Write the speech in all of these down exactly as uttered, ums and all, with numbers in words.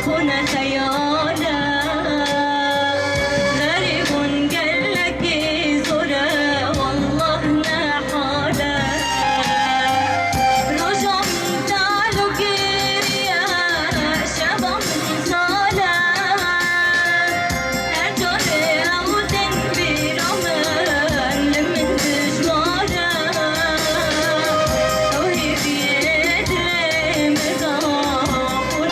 Xune xeyal e, xerîbûn gelekî zor e, wallah ne hal e. Rojan tal û giriye, şevan sal e. Her carê ew tên bîra min, li min dijwar e. Ew hêviyê dilê min da xwe.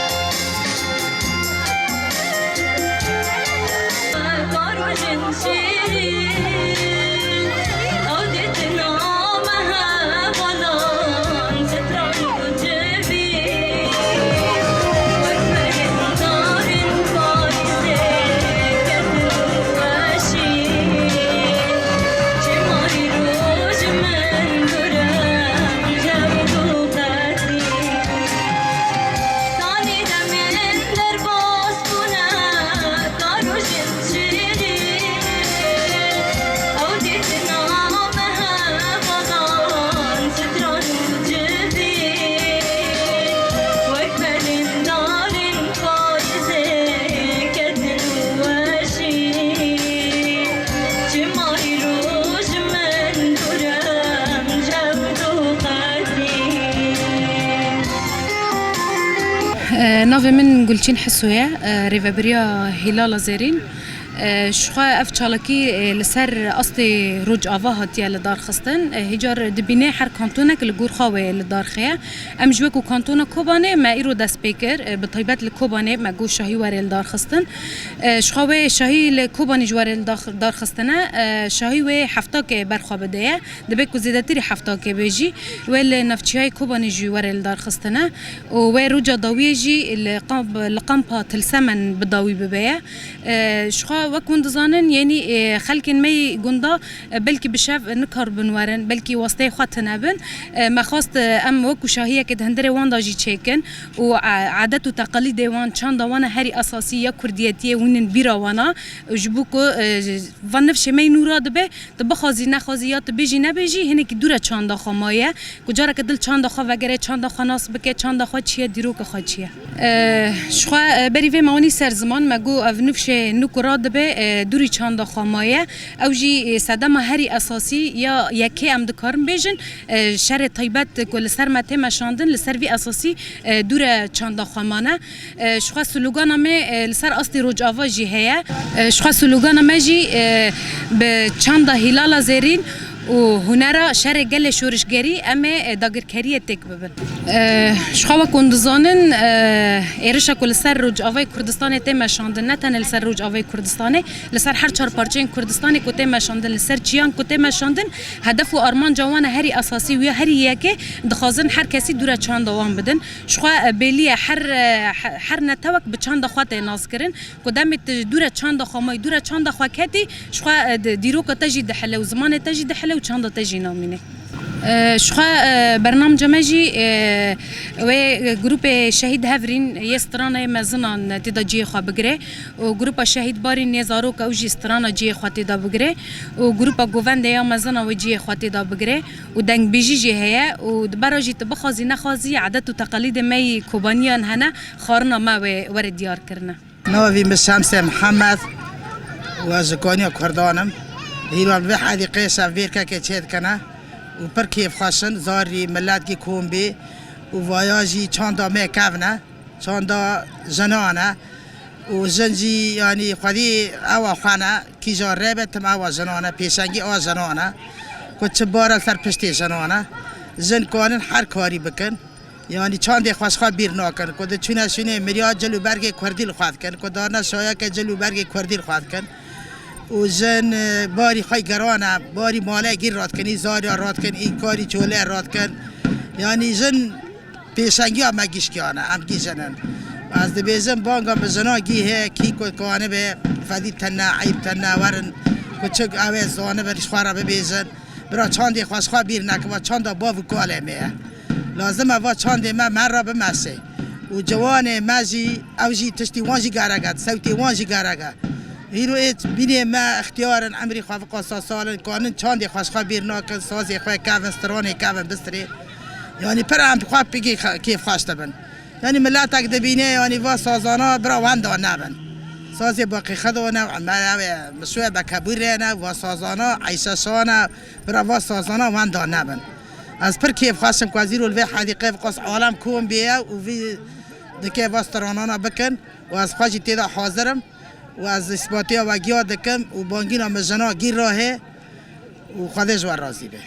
Tanî demên derbas bûne, kar û jin şêrîn. Ew dîtina me hevalan, stran û civîn. Wek belên darên payîzê, ketin û weşîn. Çima îro ji min dûr e, em ji hev du qetîn. E, navê min Gulçîn Hiso ye, e, rêvebiriya Hîlala Zêrîn. E, ji xwe ev çalakî, e, li ser astê Rojava hatiye li dar xistin. E, hêcar dibîne her kantonek li gor xwe wê li dar xiye. Em ji wek ku kantona Kobanê me îro dest pê kir, e, bi taybet li Kobanê me got şahî were li dar xistin. E, ji xwe wê şahî li Kobanê jî were li dar, dar xistine. E, şahî wê hefta ke berxwe bide ye. Dibe ku zêdetirî hefta ke be jî, wê li navçiyayê Kobanê jî were li dar xistine û wê roja dawiyê jî li kamp, li kampa Tilsemen bi dawî bibe ye. E, ji xwe wek hûn dizanin, yenî, e, xelkên me yê gunda, e, belkî bi şev nikaribin werin, belkî wasteyê xwe tune bin. E, me xwest, e, em wek ku şahiyekê di hundirê wan de jî çêkin û, e, adet û teqelîdê wan, çanda wan a herî esasî ya kurdiyetiyê wînin bîra wan a. Ji bo ku, e, van nifşê me yê nû radibe, tu bixwazî nexwazî ya tu bêjî nebêjî, hinekî dûre çanda xwe maye. Ku careke dil çanda xwe vegere, çanda xwe nas bike, çanda xwe çi ye, dîroka xwe çi ye. E, ji xwe, e, berî vê me anî ser ziman, me got ev nifşê nû ku radibe, e, dûrî çanda xwe maye. Ew jî, e, sedema herî esasî ya yekê em dikarin bêjin, e, şerê taybet ku li ser me tê meşandin, li ser vî esasî, e, dûre çanda xwe mane. E, ji xwe slogana me, e, li ser astê Rojava jî heye. E, ji xwe slogana me jî, e, bi çanda Hîlala Zêrîn û hunera şerê gelê şorişgerî em ê, e, dagirkeriyê têk bibin. E, ji xwe wek hûn dizanin, e, êrişa ku li ser Rojavayê Kurdistanê tê meşandin, ne tenê li ser Rojavayê Kurdistanê, li ser her çar parçeyên Kurdistanê ku tê meşandin, li ser çiyan ku tê meşandin, hedef û armanca wan a herî esasî û ya herî yekê dixwazin her kesî dûre çanda wan bidin. Ji xwe, e, bêlî ye her, e, he-, her netewek bi çanda xwe tê naskirin. Ku demê tu dûre çanda xwe mayî, dûre çanda xwe ketî, ji xwe, e, di-, dîroka te jî dihile û zimanê te jî dihile û çanda te jî namîne. E, ji xwe, e, bernamca me jî, e, wê, e, grûpê Şehîd Hevrîn yê strana yê mezinan tê de cihê xwe bigire û grûpa Şehîd Barîn yê zaroka ew jî strana cihê xwe tê de bigire û grûpa Govendê ya mezina wê cihê xwe tê de bigire û dengbêjî jî heye û di bera jî tu bixwazî nexwazî edet û teqelîdê me yî Kobaniyan hene, xwarina me wê were diyar kirine. Navê min Şemsê Mihemed û ez ji Kaniya Kurdan im. Hîlan vê hedîqê şevbêrkekê çêdikine û pir kêfxweş in, zarî miletgî kom bî û vaya jî çanda me kevn e, çanda jinan e û jin jî, yanî xwedî ewa xwe ne, kîja rê be tim ewa jinan e, pêşengî a jinan e, ku çi bare ser piştê jinan e. Jin kanin her karî bikin. Yanî çandê xwe ji xwe bîr nakin, ku diçûne şûnê miriya cil û bergê kurdî li xwe dikin, ku darine şayeke cil û bergê kurdî li xwe dikin. Û jin, e, barî xwe giran e, barî malê gîr radikin, î zariya radikin, î karî çolê radikin. Yanî jin pêşengiya me gişkiyan e, em gî jin in. Ez dibêjim banga bi jina gî heye, kî ku kanibe, fedî tine, eyb tine, werin, ku çik ew ê zanibin, ji xwe re bibêjin. Bira çandê xwe ji xwe bîr nekin, va çanda bav û kalê me ye. Lazim e va çandê me me re bimeşe. Û ciwanê me jî, ew jî tiştî wan jî gerek e, sewtê wan jî gerek e. Îro ê bînê me extiyar in, emrî xwe viqasa sal in, kanin çandê xwe ji xwe bîr nakin, sazê xwe kevin, stranê kevin bistirê. Yanî pir em bi xwe pigê xe-, kêfxweş dibin. Yanî miletek dibîne, yanî va sazana bira wenda nebin. Sazê Baqî Xedo ne, Emer ew ê, Mişûê Bekebûrê ne, va sazana Eyşe Şa ne, bira va sazana wenda nebin. Ez pir kêfxweş im ku ez îro li vê hedîqê vqas alem kom bêye û vî dikê va stranana bikin û ez xwe jî tê de hazir im û ez îsbatiya we giya dikim û bangîna min jina gîr rahê û Xwedê ji we razî be.